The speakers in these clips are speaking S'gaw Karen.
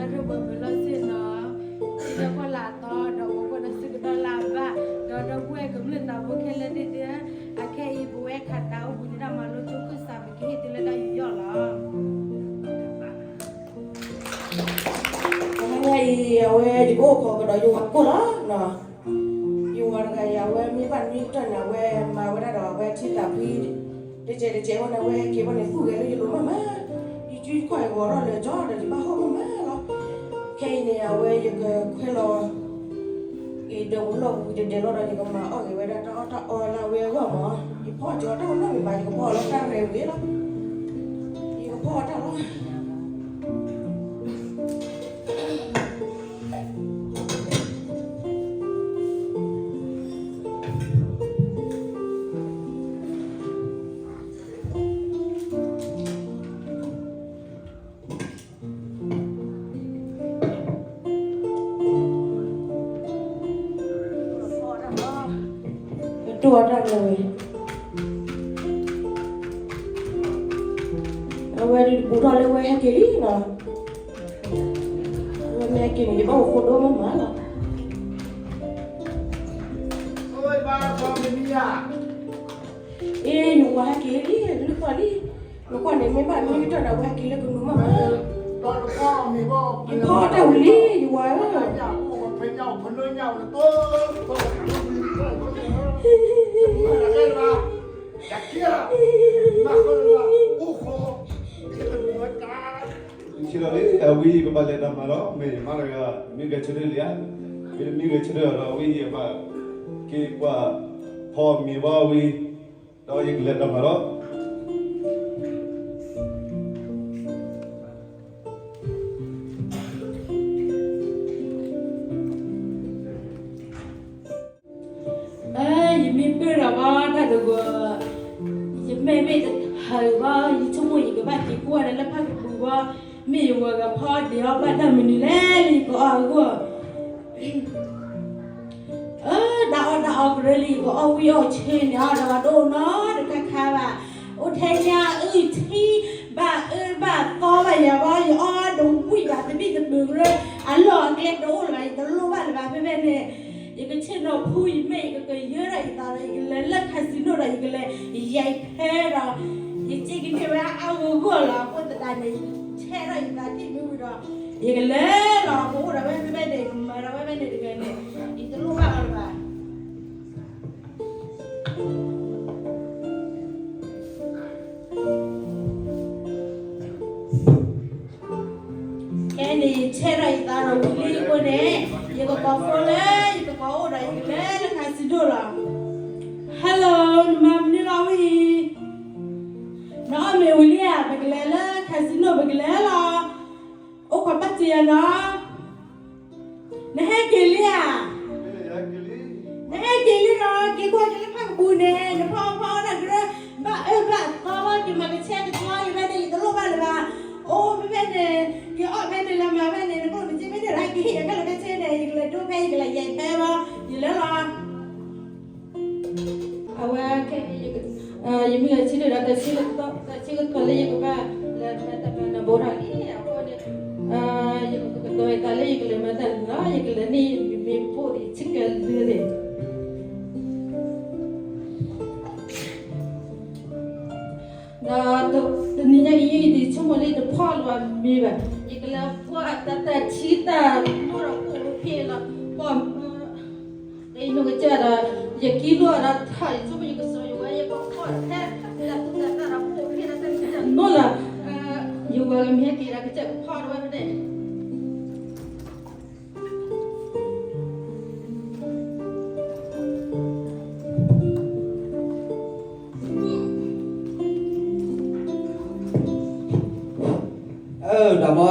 ဒိၣ်ပှၤမုၢ်လီၢ်ဆ့ၣ်နီၤ, ထံလၢကီၢ်လၢအသီ, ဒီးအိၣ်ဖှိၣ်ဒီးဆၢကတီၢ်လၢအဘၣ်, ဒီးဒီပုၢ်ဝဲၢ်ကမျၢၢ်သးဘိခဲလၢာ်သ့ၣ်ဧၢ, အခဲအံၤ ပဝဲခးသးအိၣ်ဘှံးနံၤတၢ်မၤလိကၠိ ခၢၣ်စး ပကဟ့ၣ်သုလၢတၢ်ယူးယီၣ်လီၤ. တနံၤညါအံၤ အဝဲယကအိၣ်ခိးကဒီးယဝၤကိၢ်လီၤ. ယဝၤတဂၤအံၤ အဝဲမ့ၢ်ဘၣ်နွံကတၢၢ်န့ၣ် အဝဲမၤဝဲဒၣ်ဒီးအဝဲထံသးဖှံ တကဲးတကဲးအဃိန့ၣ် အဝဲက့ၤဘၣ်န့ၣ် သူၣ်ဂဲၤလၢယလိၤမးမး, ယစုတခီၣ်အဂီၤထီၣ်လၢာ်ကၠီဒီး ယဘၣ်ဟီၣ်မးမးလီၤ. ခဲအံၤန့ၣ် အဝဲယကခွဲးလီၤ အံၤဒီးပလီၢ်ပူၤတဒဲးလီၤဒီး ယကမၤအီၣ်ဂ့ၤဝဲဒၣ်တၢ်အီၣ်တၢ်အီလၢအဝဲအဂီၢ်မး, ယဖီၣ်ကၠီတၢ်အီၣ်နီတမံၤဘၣ်, ယကဖီၣ်အီၤလၢတၢ်ရဲၣ်ဝံၤလီၤ. ယကဖီၣ်အီၤတၢ်လီၤ. ပဒိၣ်အတၢ်လီၤဝဲ, အဝဲဒုးတပူၤထီၣ်လၢဝဲဟဲက့ၤလံလီၤ. အဝဲမ့ၢ်ဟဲက့ၤန့ၣ် ယဘၣ်အိၣ်ဃိဒိၣ်မးမးလီၤ. အ့ ယဝၤဟဲက့ၤလံ လုၢ်ဃီလံ, နကွၢ်န့ၣ် မ့ၢ်ဘၣ်မ့ၢ်ကတၢၢ်ဒီး အဝဲဟဲက့ၤလၢကနူၤမးမး, ယဖီၣ်တၢ်ဝံၤလံ ယဝၤဧၢ. ဆံးလီၤလံ အဝဲအံၤ ပဘၣ်လဲၤတၢ်မၤလီၤ, မ့ၢ်မါတဂၤ မ့ၢ်ဂဲၤဆၢထၢၣ်လံဧါ, မ့တမ့ၢ်ဂဲၤဆၢထၢၣ်ဒီး အဝဲအံၤ အဘၣ်က့ၤကွၢ်ဖီမ့ၤဘၣ်ဝံၤ ဒီးယကလဲၤတၢ်မၤလီၤ. အၢ ယမ့ၢ်ပၢၢ်ဒီးဘၣ်တၢ်တဂီၤ, ယမဲာ်မ့ၢ်တဟးဘၣ် ယဆိကမိၣ်ယကဘၣ်က့ၤကွၢ်ဒီးလၢဖၣ်ကပူၤဘၣ်, မ့ၢ်ယဝၤဂၤဖီဒံးအီၣ်ဘၣ်တၢ်မနုၤလဲၣ် လၢယကအီၣ်အဂီၢ် အၢ ဒၣ်အီၣ်ဒၣ်အီကရၢလံ ယကအီၣ်ဝံၣ်အီၣ်ဆၢန့ၣ် အီၣ်ဒီးတအိၣ်နီတခါခါဘၣ်, အိၣ်ထဲညါအုၣ်ထံ ဘၣ်အၢဘၣ်သီဘၣ်ယၤဘၣ် ယအီၣ်ဒီးဝံၣ်ဘၣ်သဘံၣ်သဘုၣ်ကရၢ အလီၢ်အကျဲတအိၣ်လၢၤဘၣ် ယတလိၣ်ဘၣ်လၢၤဘၣ် ဖဲဖဲန့ၣ် ယကဆ့ၣ်နီၤဖှူယမဲာ် ယကကယၢထီၣ်ယသးဒီး ယကလဲၤလၢ casino ဒီး ယကလဲၤယဲၢ်ဖဲဒီး ယစ့ကန့ၢ်ဝဲအါဂီၢ်ဂီၢ်လီၤ. အဃိသတးန့ၣ် ယဆဲးထီၣ်ယသးတံၢ်မ့ၢ်ဝံၤဒီး ယကလဲၤလီၤ ပအိၣ်ဒီးဝဲဖဲဖဲန့ၣ် ကမၤဒီးဝဲဖဲန့ၣ်တဂၤန့ၣ် ယတလိၣ်ဘၣ်အီၤလၢၤဘၣ်. ခဲအံၤန့ၣ် ယဆဲးထီၣ်ယသးဒီးဝံၤလံအဃိန့ၣ် ယကကိးဖိလၢ ယသကိးအိၣ်ဒီး ယကလဲၤလၢ casino လီၤ. Hello နမၤမနုၤလီၤဝဲအံၤ, နအီၣ်မ့ၤဝံၤလံဧါ, ပကလဲၤလၢ casino ပကလဲၤလီၤ. အိၣ်ခိးဘၣ်စၢၤယၤနီၤ. နဟဲက့ၤလံဧါ. နဟဲက့ၤလံဒီး က့ၤကွၢ်က့ၤလၢဖၣ်ကပူၤန့ၣ် နဖီဖီအီၣ်တၢ်ကရၢ ဘၣ်အၢဘၣ်သီဘၣ် က့ၤမၤကဆှဲကဆှီက့ၤဖဲန့ၣ် ယတလိၣ်ဘၣ်လၢၤဘၣ်. အိၣ်ဖဲဖဲန့ၣ် က့ၤအီၣ်ဖဲန့ၣ် လဲၤမၤဖဲန့ၣ် နကျိၣ်နစ့ဖဲန့ၣ် ဟဲက့ၤဟ့ၣ်ယၤခဲလၢာ်ခဲဆ့န့ၣ် ယကလဲၤဒိဖဲ ယကလဲၤယဲၢ်ဖဲဘၣ် ယလဲၤလီၤ. အဝဲခဲအံၤ ယမ့ၢ်ဂဲၤဆၢထၢၣ်ဒီး တၢ်ဆၢကတီၢ် တၢ်ဆၢကတီၢ်လၢယကဘၣ်လဲၤမၤတၢ်မၤနၢၤဘိးထီၣ်လံအဃိန့ၣ် ယကကတီၤယသးလၢယကလဲၤမၤတၢ်န့ၣ်လီၤ. ယကလဲၤန့ၢ်မ့ၢ်ဘိၣ်ဒံးဆံကဲၤလၢန့ၣ် ဒီးတနံၤညါအံၤ ယဆိကမိၣ်လၢယတဖီၣ်လၢၤဘၣ်မ့ၤဘၣ်. ယကလဲၤဖီၣ်တၢ်တၢ်ထံတၢ်လိၣ်ဒီးအိၣ်ဖဲလီၤ. ဖီၣ် လၢယနီၢ်ကစၢ်ဒီး ယကံလိၣ်ဒီးထီၣ် ယဆိကမိၣ်ယကစီၤယဝဲ ယကဖီၣ်တၢ်တၢ်တၢ်ဒီးအိၣ်ဖဲလၢတၢ်တၢ်တၢ်နီၢ်လီၤ. ယဝဲမ့ၢ်ဟဲက့ၤဒီး ကစၢ်ကဖီၣ်ဝဲဖဲန့ၣ် အၢ တၢ်ဘီ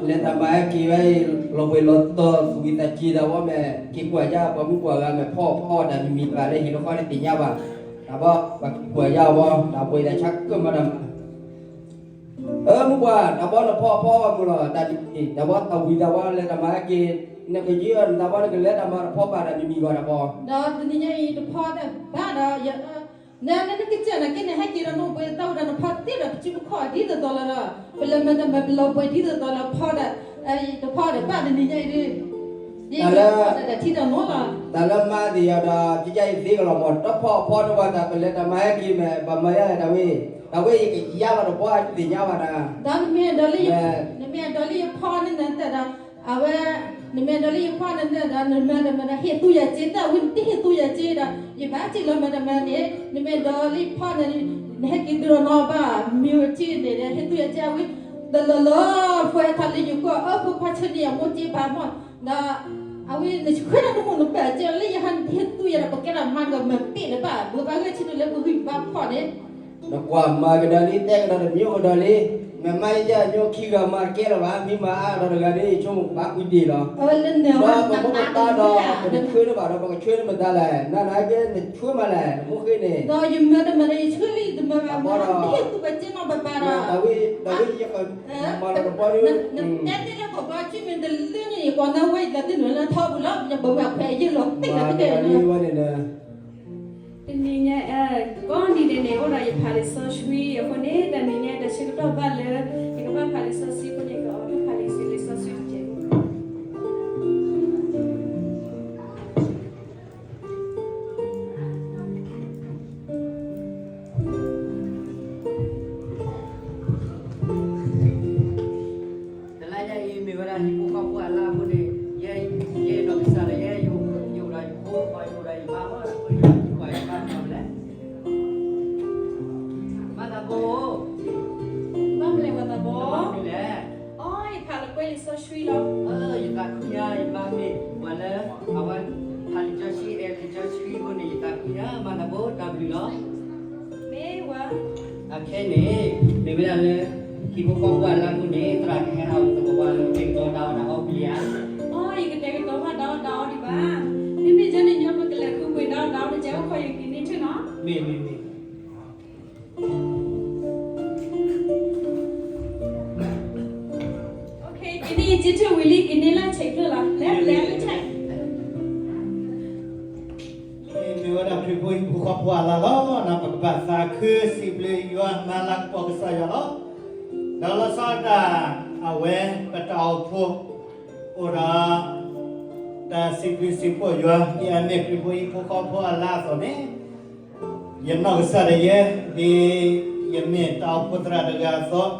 လဲၤတၢ်မၤဟဲက့ၤဝဲအံၤ လီၤဘှံးလီၤတီၤ သူၣ်ဝံသးစူၤတၢ်ဘီ မ့ၢ်က့ၤကွၢ်ယါ ပှၤမုၣ်ပှၤဂၤ မ့ၢ်ဖီၣ်ဖီၣ်တၢ်မံၤမံၤဘၣ်လၢဟံၣ်လၢဃီန့ၣ်သ့ၣ်ညါဘၣ်. တၢ်ဘီ ပှၤက့ၤကွၢ်ယါဘီ တၢ်ဘှံးတၢ်ဆါကမၤတၢ်မၤ အၢ မုၣ်ပှၢ် တၢ်ဘီနဖီၣ်ဖီၣ်မုၢ်လီၤ တၢ်ဒ်န့ၣ် တၢ်ဘီတၢ်ဝံၤတၢ်ဘီလဲၤတၢ်မၤဟဲက့ၤ နကယံာ်အီၤ တၢ်ဘီနကလဲၤတၢ်မၤတဖီၣ်ဘၣ်တၢ်မံၤမံၤဘၣ်တၢ်ဘီ ဒီးတနံၤညါအံၤတဖီၣ်တၢ်ဘၣ်ဒီး နနကစၢ်နာ်က့န့ၣ် ဟဲက့ၤဒီးနအိၣ်ဘှံးတၢ်ဝဲဒၣ်နဖီၣ်သ့ဒီးပစုပခီၣ်ဒ်သိးသိးလီၤဒီး ပလဲၤမၤတၢ်မၤပလီၤဘှံးဒ်သိးသိးလီၤဖီၣ်ဒီး တဖီဒီးဘၣ်တနံၤညါအံၤဒ်, တၢ်လၢ, တၢ်ထံတၢ်နိလီၤ, တၢ်လၢမၤသ့ၣ်ယၤဒီး ကယဲၢ်အံၤသ့ကလီၤမး တဖီဖီတဝၤတၢ်ပလဲၤတၢ်မၤဟဲက့ၤမဲာ် ဘၣ်မၤယၤလဲၣ်တၢ်ဝဲ, တၢ်ဝဲယကယါလီၤတဘီသ့ၣ်ညါဘၣ်တၢ်, ဒီးနမ့ၢ်ဒီးလၢယ, နမ့ၢ်ဒီးလၢယဖီန့ၣ်နတၢ်ဒီး, အဝဲ, နမ့ၢ်ဒီးလၢယဖီန့ၣ်နတၢ်ဒီး နမၤတၢ်မၤဒီး ဟ့ၣ်သူယၤစ့သၣ်ဝံၤ နတဟ့ၣ်သူယၤစ့ဒီး ယဘၣ်စ့ၣ်လီၤမၤတၢ်မၤန့ၣ် နမ့ၢ်ဒီးလၢယဖီန့ၣ် နဟဲက့ၤဒုးဒီးနီၢ်ဘၣ် မ့ၢ်ဝဲထံန့ၣ် ဟ့ၣ်သူယၤစ့အဝံၤ တလီၢ်လီၢ်ပှဲၤထီၣ်လၢယကွၢ်အၢဖိခွါဆၢန့ၣ် အမိၢ်စ့ဘၣ်မီၢ်, ဒီး, အဝဲနဆှၢနတမူနပၢ်စ့လၢယဟဲဟ့ၣ်သူယၤဒီး ပကဲထီၣ်မၤတၢ်မၤပ့ၣ်လၢၤဘၣ် ပကဘၣ်ဂဲၤဆၢထၢၣ်လၢပဂံၢ်ပဘါဖီန့ၣ်, နကွၢ်မၤကဒီးလံ တဲကဒီးတမံၤကဒီးလံ, မ့ၢ်မၤယဲယဲညိခံဂၤမၤတကဲလၢၤဘၣ် မ့ၢ်မၤအါဒီးတဂၤဒီး ယဆိကမိၣ်ကဘၣ်ကွံာ်ဒံးလီၤ, ဒီးပမိၢ်ပပၢ်ဒီး ပတဆှၢန့ၢ်ဘၣ်ဒီး ပကဆှၢန့ၢ်မတၤလဲၣ် နၤနၤကဲနဆှၢမးလဲၣ် နမိၢ်ဃ့န့ၣ်, ဒီးယမၤတၢ်မၤဒီး ယဆှၢလံတမၤဘၣ် မ့ၢ်ဟ့ၣ်သူပစ့နီၢ်ဘၣ်ဘၣ်ဒီး, ဒီးဝဲယကမၤလီၤတဘီဒီး, နတဲသ့လၢပှၤဘါစုမ့ၢ်တလၢန့ၣ် ယကွၢ်နၢ်ဝဲယတၢ်သ့ၣ်နုာ်လၢထီပူၤလီၤ ယဘၣ်ဝဲအခွဲးယဲၢ်လီၤ သ့ၣ်လီၤတကဲန့ၣ် တနံၤညါ, ကိးနံၤဒဲးန့ၣ် အိၣ်ဒီးယဖးလံာ်စီဆှံအဃိန့ၣ် တနံၤညါတၢ်ဆၢကတီၢ်ဘၣ်လၢ ယကဘၣ်ဖးလံာ်စီဆှံအဃိန့ၣ် ကအိးထီၣ်ဖးလံာ်စီဆှံတကဲးဖိ တလါညါအံၤ မ့ၢ်ဝဲဒၣ်ဟံၣ်ဖိဃီဖိအလါအဃိန့ၣ်, ယဲယနီၢ်ကစၢ်ဒီးယဲ ယအိၣ်ဒီးယဖိ ယအိၣ်ဒီးယမါ ယအိၣ်ဒီးယကွၢ်ယမါလဲၣ်, မၤသးဘိ, ဘၣ်မနုၤလဲၣ်, အီ ယဖးလၢကွဲလံာ်စီဆှံလီၤ, ယသးခုညါ ယမါမ့ၢ်ပှၤလၢ အဝဲ ဖးလံာ်စီဆှံ အဲၣ်လံာ်စီဆှံအဃိန့ၣ် ယသးခုညါ မၤသးဘိ တၢ်ဘျုးလီၤ. မ့ၢ်ဝဲ, အခဲန့ၣ် မ့ၢ်ဝဲဒၣ်လၢ ဟံၣ်ဖိဃီဖိအလါအဃိန့ၣ် သရၣ်ကဟဲဟးအိၣ်သကိးပှၤလၢ ကတဲာ်ကတီၤတၢ်အီၣ်တၢ်အီပျံၤဧါ, အီ ယကတဲာ်ကတီၤဘၣ်တၢ်အီၣ်တၢ်အီဒံးဘၣ်, မ့မ့ၢ်ကန့ၣ်ညီ ပကလဲၤဃုကွံာ်တၢ်အီၣ်တၢ်အီ တကဲအိၣ်ခိးယက့ၤန့ၢ်ထံၣ်နီၤ, မ့ၢ်မ့ၢ်မ့ၢ် က့ၤန့ၢ်ယက့ၤထံၣ်ဝံၤလံ က့ၤန့ၢ်လၢဆဲးကျၢလီၤ လဲၤလဲၤ မ့ၢ်ဝဲဒၣ်ခရံာ်ဖိဟံၣ်ဖိဃီဖိအလါလီၤ. ပကဘၣ်သးခုစံးဘျုးယွၤ မၤလၤကပီၤကစၢ်ယွၤလီၤ. ဒီးလီၤဆီဒၣ်တၢ် အဝဲ ပတၢ်အိၣ်ဖှိၣ် အိၣ်ဒီး တၢ်စံးဘျုးစံးဖှိၣ်ယွၤ ဒ်အမ့ၢ်ခရံာ်ဖိဟံၣ်ဖိဃီဖိအလါအသိးန့ၣ် ယနီၢ်ကစၢ်ဒၣ်ယဲ ဒ်ယမ့ၢ်တၢ်အိၣ်ဖှိၣ်သရၣ်တဂၤအသိး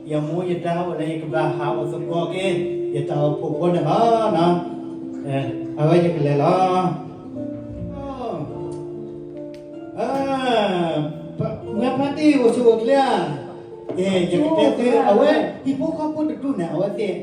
ယမူယဒါအိၣ်လၢယကဘၣ်ဟးအိၣ်သကိးက့ၤ ယတၢ်အိၣ်ဖှိၣ်ဖိန့ၣ်လီၤ. အဝဲယကလဲၤလီၤ. မုၢ်ဖါတံၢ်အိၣ်ဆူၣ်အိၣ်ချ့ဧါ. ယကတဲသု အဝဲ ဟံၣ်ဖိဃီဖိတဒူၣ်န့ၣ် အဝဲသ့ၣ်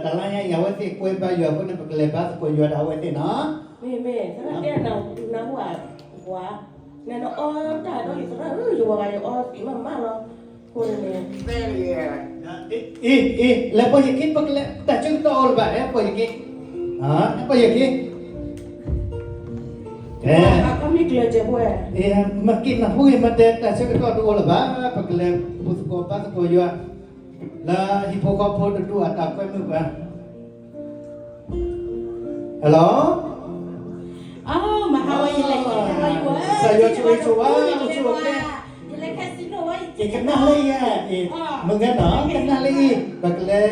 တလါညါအံၤ အဝဲသ့ၣ်ကွဲဘါယွၤအဃိန့ၣ် ပကလဲၤဘါသကိးယွၤဒီးအဝဲသ့ၣ်နီၤ. မ့ၢ်မ့ၢ် သရၣ်တဲနၤ နဟူဧါ, နအီတၢ်ဒီးယသရၣ်ဧၢ ယဝၤဂၤ ယအီသံးမးမးလီၤ. အဃိန့ၣ် အ့ အ့ လဲၤပိာ်ယခံ ပကလဲၤ တၢ်ဆၢကတီၢ်အိၣ်လၢၤဘၣ် ဟဲပိာ်ယခံ, ဟဲပိာ်ယခံ, မ့ၢ်ကျၢၤစဲးဖိဝဲ, မ့ၢ်က့ၤနၢ်ဟူဂ့ၤ မ့ၢ်တဲ တၢ်ဆၢကတီၢ်တအိၣ်လၢၤဘၣ် ပကလဲၤဘူၣ်သကိးဘါသကိးယွၤ လၢဟံၣ်ဖိဃီဖိတဒူၣ်အတၢ်ကွဲမုာ်ပှၤ Hello, ကစၢ်ယွၤဆိၣ်ဂ့ၤဆိၣ်ဝါ အိၣ်ဆူၣ်အိၣ်ချ့, ယကနၣ်လၢယဲ, မုၢ်ဂၤနီၤ ကနၣ်လၢယဲ, ပကလဲၤ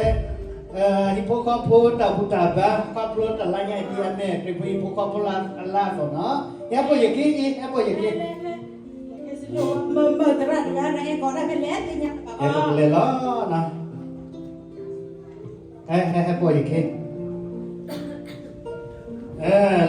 ဟံၣ်ဖိဃီဖိတၢ်ဘူၣ်တၢ်ဘါ ခီဖျိတၢ်လါညါအံၤ ဒ်အမ့ၢ် ခရံာ်ဖိဟံၣ်ဖိဃီဖိအလါအသိးနီၤ, ဟဲပိာ်ယခံအံၤ ဟဲပိာ်ယခံ, ဟဲပိာ်ယခံ, ပကလဲၤလီၤ, ဟဲပိာ်ယခံ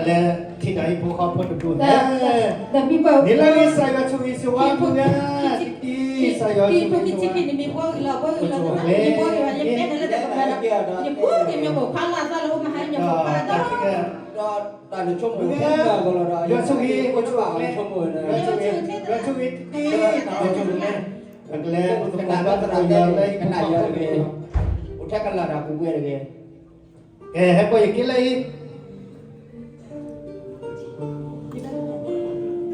လဲၤထံၣ်တၢ်ဟံၣ်ဖိဃီဖိတဒူၣ်န့ၣ်, ဒ်လၢကစၢ်ယွၤဆိၣ်ဂ့ၤဆိၣ်ဝါ မုၢ်ဂၤ, ကစၢ်ယွၤဆိၣ်ဂ့ၤဆိၣ်ဝါ အိၣ်ဆူၣ်အိၣ်ချ့, ယွၤဆိၣ်ဂ့ၤ အိၣ်ဆူၣ်အိၣ်ချ့, ယွၤဆိၣ်ဂ့ၤတက့ၢ်, ပကလဲၤ ပကလဲၤ ပကလဲၤ ကဲ ဟဲပိာ်ယခံလၢအံၤ,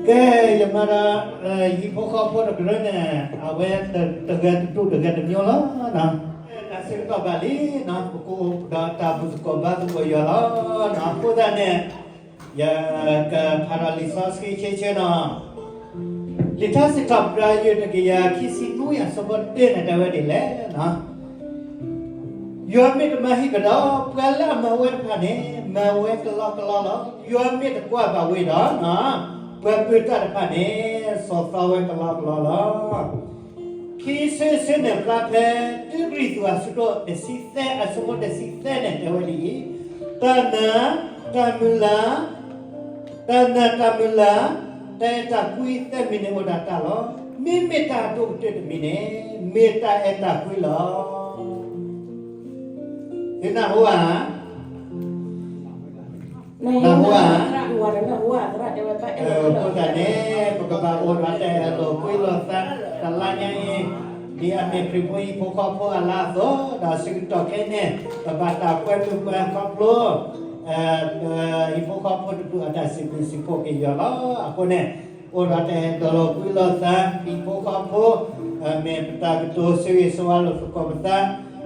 ကဲ ယမၤဒီး ဟံၣ်ဖိဃီဖိတကရၢန့ၣ် အဝဲတဂၤတဒူၣ်တဂၤတမံၤလီၤ, တၢ်ဆၢကတီၢ်ဘၣ်လံ, ပကအိၣ်ဒီးတၢ်ဘူၣ်သကိးဘါသကိးယွၤလီၤ, အဃိသတးန့ၣ် ယကဖးဒီးလံာ်စီဆှံဆၢဆၢနီၤ, လံာ်ထါစံးထီၣ်ပတြၢၤ ယုၢ်တကယၤခံဆံနွံ အဆၢဖိတၢန့ၣ် တဲဝဲဒ်လဲၣ်နီၤ, ယွၤမ့ၢ်တမၤဟံၣ်ကဒီး, ပှၤလၢအမၤဝဲတဖၣ်န့ၣ် မၤဝဲကလီကလီလီၤ. ယွၤမ့ၢ်တကွၢ်ဘၣ်ဝဲဒီး, ပှၤပၢၤတၢ်တဖၣ်န့ၣ် စီၤသီဝဲကလီကလီလီၤ. ခံဆၢဆၢန့ၣ် ဖျါဖဲ တုကရံၣ်သူးအဆၢဒိၣ်တဆံသၢ အဆၢဖိတဆံသၢန့ၣ် တဲဝဲဒ်အံၤ, တၢ်နာ်, တၢ်မုၢ်လၢ်, တၢ်နာ်တၢ်မုၢ်လၢ်, တၢ်အဲၣ်တၢ်ကွံသၢမံၤန့ၣ်အိၣ်ဒၣ်တၢ်လီၤ. မ့မ့ၢ်တၢ်အဒိၣ်ကတၢၢ်တမံၤန့ၣ် မ့ၢ်တၢ်အဲၣ်တၢ်ကွံလီၤ. သုနၢ်ဟူဧါ, နၢ်ဟူဧါ. အဃိသတးန့ၣ် ပကဘၣ်အိၣ်ဒီးတၢ်အဲၣ်လီၤကွံလိာ်သး တလါညါအံၤ, ဒ်အမ့ၢ်ခရံာ်ဖိဟံၣ်ဖိဃီဖိအလါအသိး, ဒီးဆၢကတီၢ်ခဲအံၤန့ၣ် ပဘၣ်တၢ်ကွဲမုာ်ပှၤခီဖျိ ပဟံၣ်ဖိဃီဖိတဒူၣ်အတၢ်စံးဘျုးစံးဖှိၣ်က့ၤယွၤလီၤ. အဃိန့ၣ် အိၣ်ဒီးတၢ်အဲၣ်လီၤကွံလိာ်သး ပဟံၣ်ဖိဃီဖိ, မ့ၢ်ပတၢ်ကတိၤဆၢဂ့ၤဆၢဝါလိာ်သကိးပသး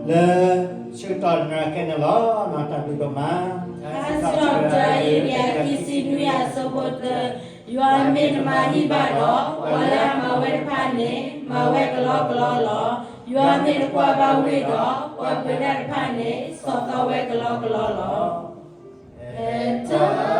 လၢဆၢကတီၢ်နၢ်ခဲန့ၣ်လီၤ. တၢ်ဘျုးဒိၣ်မး. စံးထီၣ်ပတြၢၤ ခံဆံနွံ အဆၢဖိတၢ, ယွၤမ့ၢ်တမၤဟံၣ်ဘၣ်ဒီး, ပှၤလၢအမၤဝဲတဖၣ်န့ၣ် မၤဝဲကလီကလီလီၤ. ယွၤမ့ၢ်တကွၢ်ဘၣ်ဝဲဒီး, ပှၤပၢၤတၢ်တဖၣ်န့ၣ် စီၤသီဝဲကလီကလီလီၤ. တၢ်